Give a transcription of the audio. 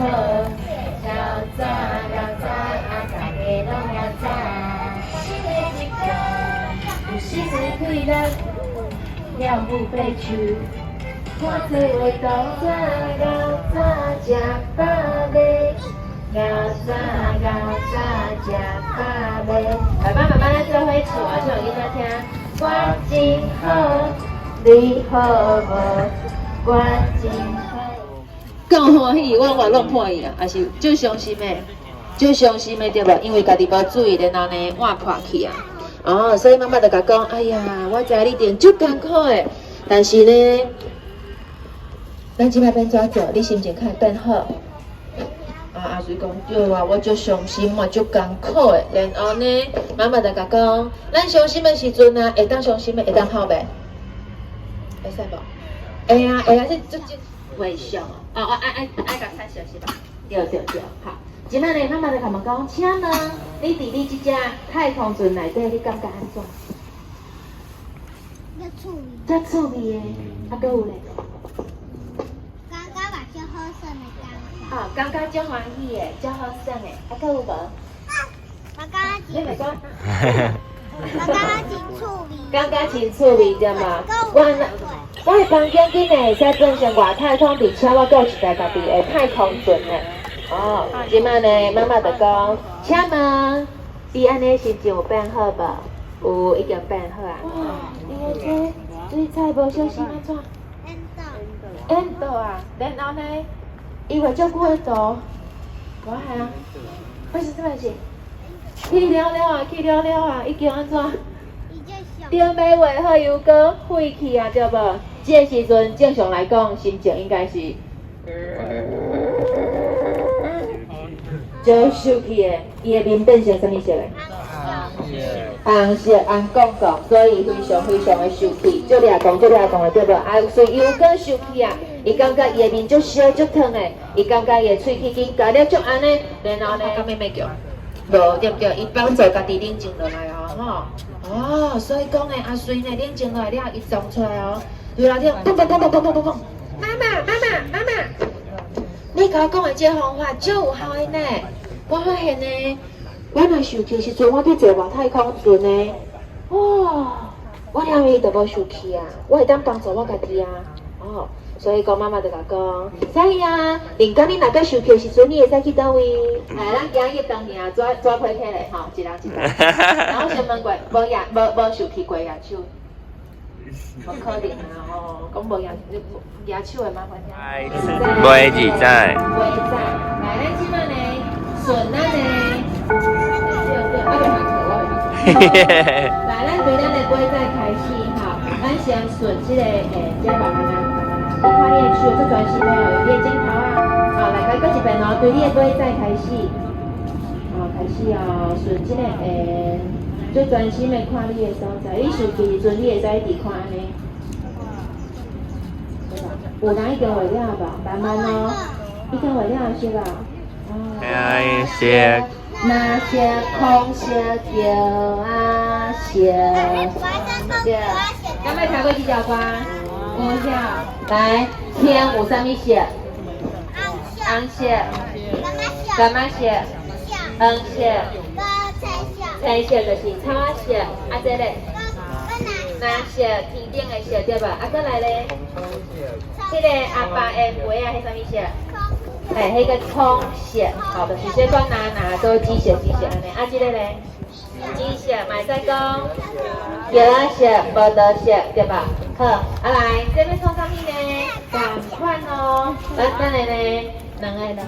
好，較早較早啊，大家攏較早。新的一天，有新的氣力，跳舞爬樹，看這畫圖早較早食飽未？較早較早食飽未？爸爸媽媽咱做伙唱啊，唱予囡仔聽。我真好，你好無？我真好。夠歡喜，我我攏破去啊，也是足傷心的，足傷心的對無？因為家己無注意，然後呢碗破去啊。哦，所以媽媽就共講：哎呀，我知你一定足艱苦的，但是呢，咱這擺欲按怎做？你心情較會變好。啊，阿水講對啊，我足傷心嘛，足艱苦的。然後呢，媽媽就共講：咱傷心的時陣啊，會當傷心的，會當哭袂？會使無？會啊，會啊，這這這微笑哦，哦，愛愛愛共擦笑是吧？對對對，好。這擺呢，媽媽就共問講，請問你佇你這隻太空船內底，你感覺按怎？足趣味。足趣味的，啊，閣有咧？感覺嘛足好耍的感覺。哦，感覺足歡喜的，足好耍的，啊，閣有無？我感覺你袂講？我感覺真趣味。感覺真趣味對嗎？我我的房間囡仔會使變成外太空，而且我閣有一台家己的太空船呢。哦，這擺呢，媽媽就講，請問你按呢心情有變好無？有，已經變好啊。哇，你的這水彩無小心按怎？緣倒。緣倒啊！然後呢，伊畫足久的圖，無係啊？發生啥物事？去了了啊，去了了啊，已經按怎？頂尾畫好又閣廢去啊，對無？這個時陣正常來講，心情應該是足生氣的，伊的面變成啥物色的？紅色，紅摃摃，所以非常非常的生氣，足掠狂，足掠狂的對無？啊，所以又閣生氣啊！伊感覺伊的面足燒足燙的，伊感覺伊的喙齒緊咬了足按呢，然後呢，敢欲欲叫？無對毋對？伊幫助家己冷靜落來哦，吼。哦，所以講呢，阿水呢冷靜落來了，伊衝出來哦，對啦，聽，咚咚咚咚咚咚咚咚，媽媽媽媽媽媽，你共我講的這個方法足有效的呢。我發現呢，我若生氣時陣，我去坐外太空船呢，哇，我了伊就無生氣啊，我會當幫助我家己啊，哦，所以講媽媽就共講，所以啊，靈感你若閣生氣的時陣，你會使去佗位？來，咱今日當年紙紙批起來，吼，一人一張。然後先問過，無舉無無生氣過舉手，無可能啊吼，講無舉舉手的麻煩聽。尾二仔。尾仔，來，咱這擺呢，順咱的，對對，啊，來，咱對咱的尾仔開始吼，咱先順這個欸，這個慢慢慢慢，你看你的手足專心的哦，用你的指頭啊，好，來，來，閣一遍哦，對你的尾仔開始，好，開始哦，順這個欸，足專心的看你的所在，你生氣時陣，你會使一直看按呢，對吧？有人已經畫了無？慢慢哦，已經畫了是吧？黑色。藍色、紅色、橘仔色，對。敢捌聽過這首歌？有曉。來，天有啥物色？紅色。柑仔色。黃色。青色就是草仔色。啊，這咧？藍色，天頂的色對無？啊，閣來咧？這個阿爸的鞋仔，彼啥物色？嘿，彼個蔥色，吼，就是說講藍藍做紫色紫色按呢。啊，這個咧？紫色嘛會使講橘仔色、葡萄色，對吧？好，啊來，這欲創啥物呢？仝款哦，咱等下呢，兩個人。